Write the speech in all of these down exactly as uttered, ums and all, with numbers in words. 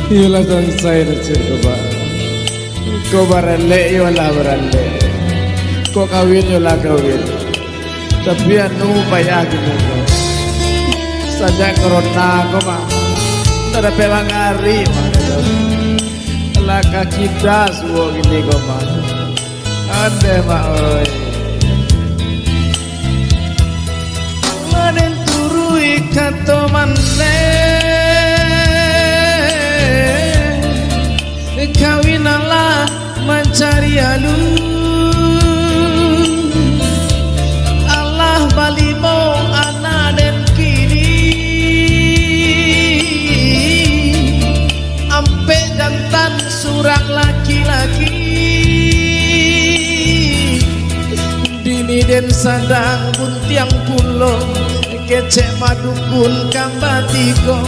Iyolah sansai nasib ko, Bang. Ko baralek, iyolah baralek. Ko kawin, iyolah kawin. Tapi anu payah kini ko. Sajak corona ko mah, indak dapek mangari mah. Lah ka kida suok kini ko mah. Andeh mah oi. Lah den turuik kato mandeh, kawinanlah mancari alun. Alah balimo anak den kini, ampek jantan surang laki-laki. Bini den sadang buntiang pulo, kecek madukun kamba tigo.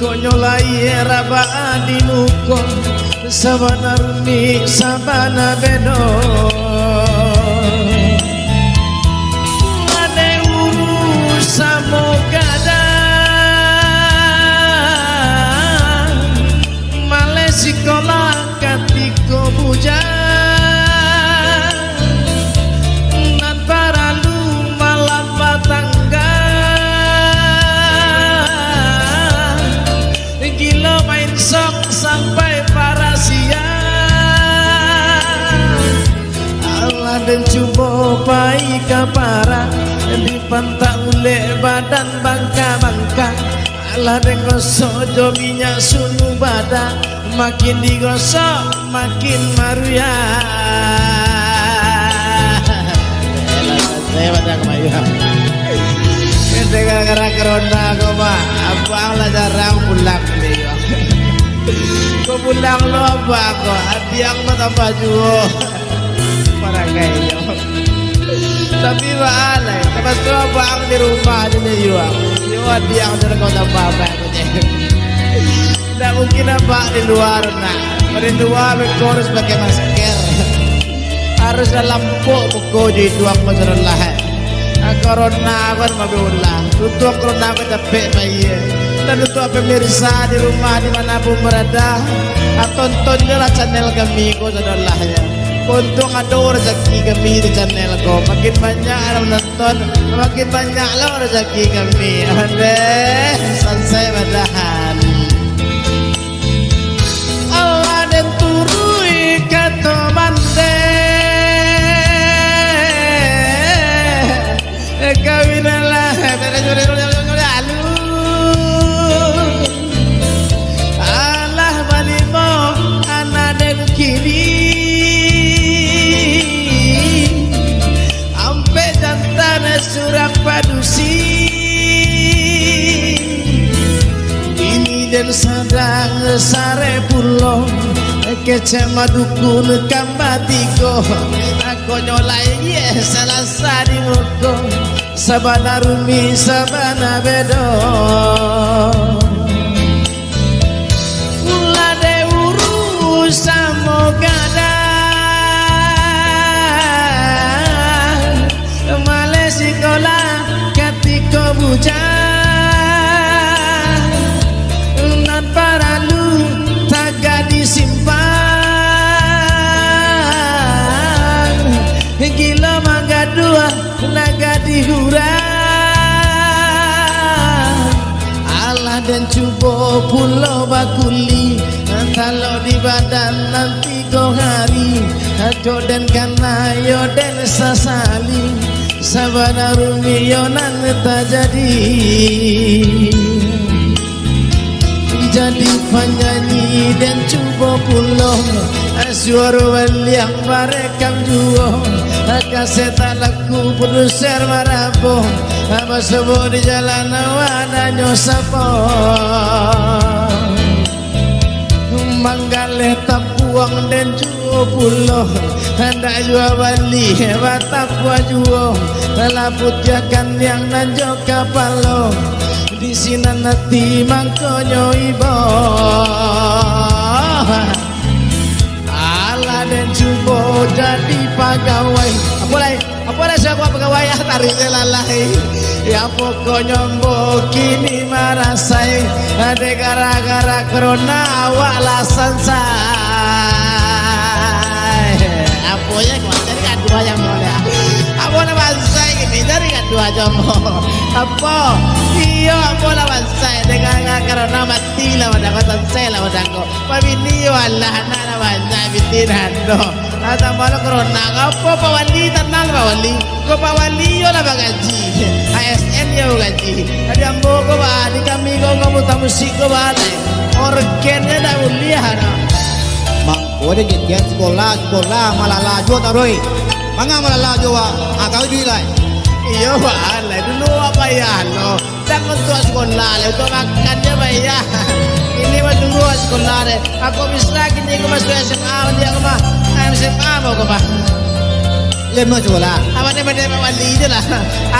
Konyo lai rabak di muko, sabana rumik, sabana bedo. Ade urus samo gadang, maleh sikolah katiko bujang, nan paralu malapah tangga. Gilo main song sampai parasian. Alah den cubo pai ka parak, dipantak ulek badan bangka-bangka. Alah den gosok jo minyak sunu badak, makin digosok makin maruyah. Elah, santai badan maruyah. Gara-gara corona ko, Bang, abang lah jarang pulang ni, Bang. Ko pulang lo abang ko, adiang batambah juo. Parangai yo. Tapi baa lai, tamaso abang di rumah di Nayuang. Yo adiang dari kota Bapak ko je. Ndak mungkin abang di luar nak. Di luar beko harus pakai masker. Harus dalam pok muko jo iduang ko sudah lah. Ah, corona ko mah beulah. Untuang corona ko capek pai. Dan untuang pemirsa di rumah di mana pun berada, ah, tonton je lah channel kami ko sudah lah ya. Untuang ado rezeki kami di channel ko. Makin banyak lah menonton, makin banyak lah rezeki kami. Adeh, sansai badahan. Alah den turuik kato mandeh, kawinanlah alun. Alah balimo anak den kini, ampek jantan surang padusi. Bini den sadang sarek pulo, kecek madukun kamba tigo. Konyo lai, yeh, salah sadi muko, sabana rumik, sabana bedo. Lah den urus samo gadang, maleh sikolah katiko bujang, nan paralu tagak disimpan, gilo manggaduah nan gadih urang. Alah den cubo pulo bakuli, talok di badan nan tigo hari, kok den kana yo den sasali, sabana rumik yo nan tajadi. Jadi panyanyi den cubo pulo, suaro baliang barekam juo, kaset tak laku produser marabo, basobok di jalan awak danyo sapo. Manggaleh tapuang den juo pulo, handak jua bali batapua juo, lah putiah kaniang nan jo kapalo, di sinan ati mangkonyo ibo. Alah den cubo jadi pagawai. Apo lai? Apo Pada siapa pegawai yang tarik je lalai. Ya pokoknyo ambo kini marasai. Dek gara-gara corona awak lah sansai. Apo ye, kau cari gaduah yang boleh. Apo nak bansai kini, cari gaduah je ambo. Apo? Iyo, ambo lah bansai. Dek gara-gara corona mati lah badan ko, sansai lah badan ko. Pabini yo alah, anak lah banyak, piti nan do. Lah tambah lo corona, apo Pak Wali, tanang Pak Wali. Ko Pak Wali yo lah bagaji. A S N yo bagaji. Jadi ambo ko ba, di kami ko, ko buta musik ko ba lai. Orgennyo ndak buliah dah. Mangko dek jadian sikola, sikola malala juo tak, Roy. Manga malala juo, Wak? Ah, kau duit lai. Iyo, Wak, lai. Dulu awak payah lo. Dak untuak sikola, lah untuak makan je, Bah, iyo. Ini mah tunggu sikola deh. Aku bisa kini aku masuk S M A, dia aku mah. S M A mau aku mah. Lama sikola. Apa dia pada Pak Wali je lah.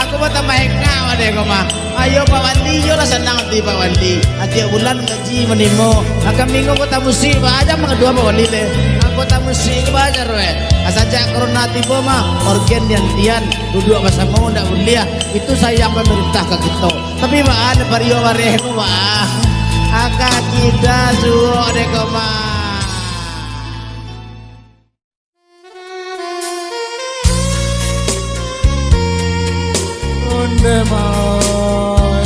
Aku mah tambah engak pada aku mah. Ayo Pak Wali, yo lah sanang hati Pak Wali. Tiap bulan gaji manimo. Akan minggu kota musik, Pak, aja mangaduah Pak Wali deh. Kota musik, Pak, aja, weh. Asal jak corona tibo mah, orgen diantian, duduak basamo ndak buliah. Itu sayang pemerintah ka kito. Tapi baa, bario bareh ko baa. Aka kida suok dek ko mah. Onde mah.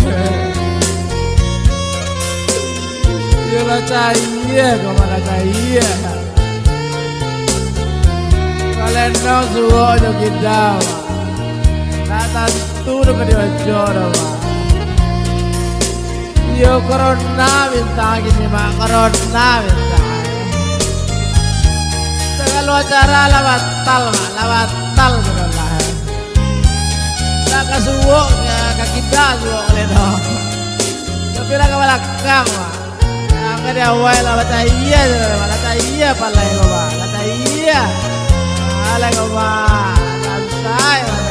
Yo lah cayia ko mah, lah cayia. Kalendo suok jo kida. Lah tantu doh ka diojo doh, Bang. Iyo, corona bintang kini, Mak. Corona bintang. Sagalo acara lah batal, Mak. Lah batal sudah lah. Lah ka suok, ka kida suok kalendo. Tapi lah ka balakang, Mak. Angka di awai lah, lah cayia sudah, lah cayia palai ko, Bah, lah cayia. Palai ko, Bah, santai, Bah.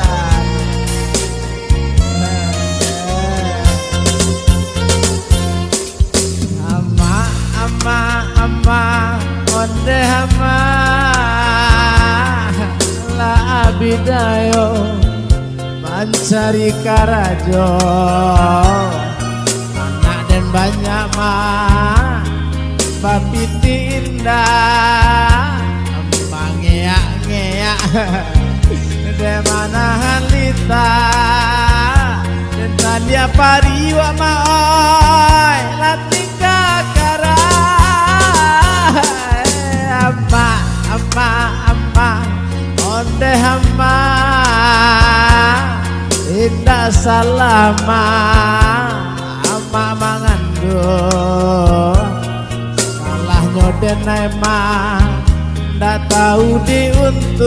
Amak, amak, amak, ondeh amak, lah abih dayo mancari karajo. Anak den banyak mah, bapiti indak, mangeak-ngeak. Den manahan lita, den taliak pariwak mah, oi, lah tingga karai. Amak, amak, amak, ondeh amak, indak salah mah, amak manganduang. Salahnyo den emang ndak tau diuntuang.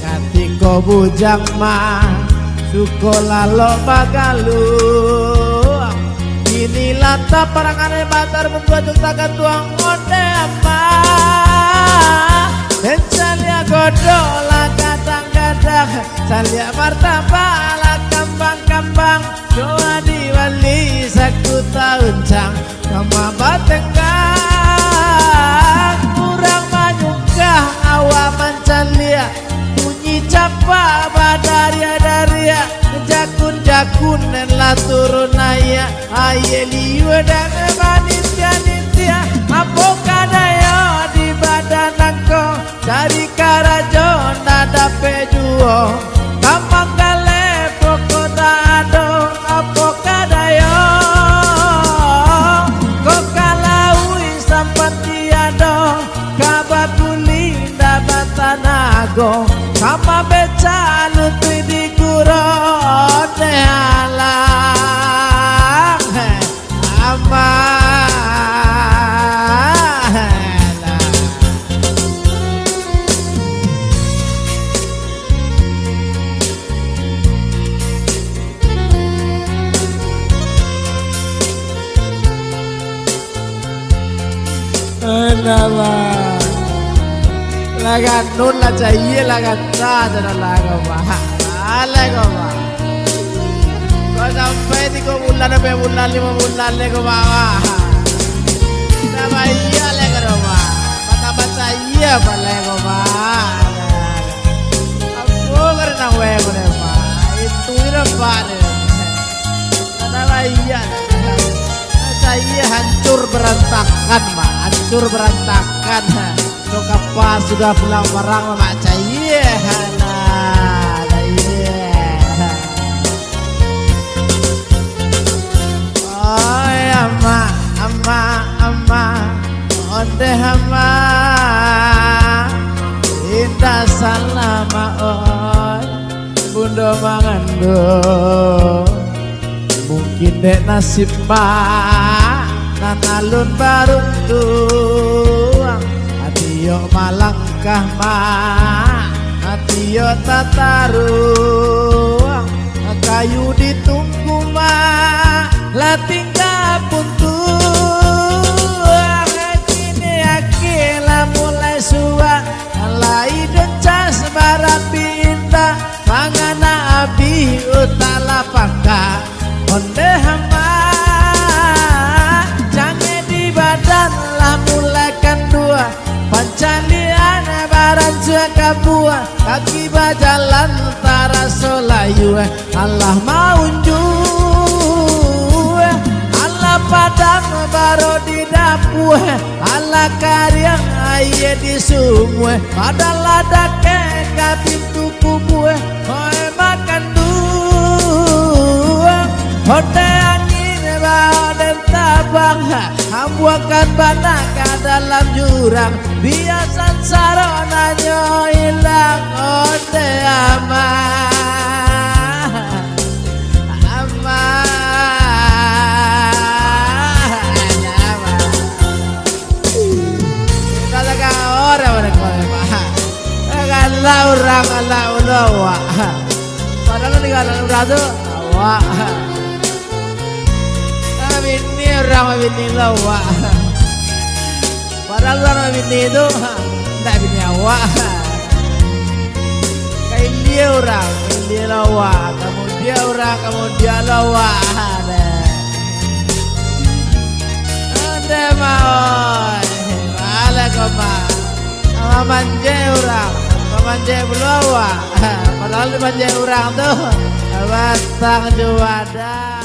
Katiko bujang mah suko lalok bagaluang. Kini lah taparangan hebat, taruntuak jo tagantuang ondeh amak. Den caliak godok lah gadang-gadang, caliak martabak lah kambang-kambang. Coba dibali sakuta uncang, kama batenggang. Urang manyungkah awak mancaliak, bunyi capak badariak-dariak, jakun-jakun nan lah turun naiak, aia liua dan manitiak-nitiak. Apo kadayo di badan angko? Cari karajo ndak dapek juo, ka manggaleh pokok ndak ado, apo kadayo? Ko ka lauik sampan tiado, ka bakuli ndak batanago, ka mabecak lutuik di guro, ondeh alah. Amanah. Alah, bah. Lah ganun, lah cayia, lah ganta, sudah lah kau, bah. Alah kau, bah. Kau sampai tigo bulan, ambiak bulan, limo bulan lai kau, bah. Dah bayia lai kau, bah. Patah bacayia, bah, lai kau, bah. Apa tu? Ada lah iya. Cayie hancur berantakan, Mak. Hancur berantakan. Kok kapa sudah pulang parang, Mak Cayie? Nah, lah iya. Oi, amak, amak, amak, ondeh amak, indak salah, Mak, oi. Bundo manganduang, mungkin dek nasib mak, nan alun baruntuang. Ati yo malangkah mak, ati yo tataruang. Kayu ditungku mak, lah tingga puntuang. Kini aki lah mulai suak, lai dencas barapi indak. Mangana abih utak lah paka. Ondeh amak, cangeh di badan lah mulai kanduang. Pancalian baransua kabuah, kaki bajalan taraso layua. Alah maunjuang, alah padang baro di dapua, alah kariang aia di sumua, padang lah dakek ka pintu kubua. Oi, makanduang, ondeh angin bao den tabang, hambuakan bana ka dalam jurang, bia sansaro nan nyo ilang, ondeh amak, amak, amak. Kita tegak orang pada kau, Pak. Galak urang, galak ulo awak. Padahal di galak urang tu, awak. Ah, bini urang, bini lo awak. Padahal urang bini tu, ndak bini awak. Ka ilia urang, ilia lo awak. Kamudian urang, kamudian lo awak. Ondeh, Mak, oi. Baa lah ko, Mak. Mamanjek urang. Mamanjek pulo awak. Padahal dimanjek urang tu batang jo wadah.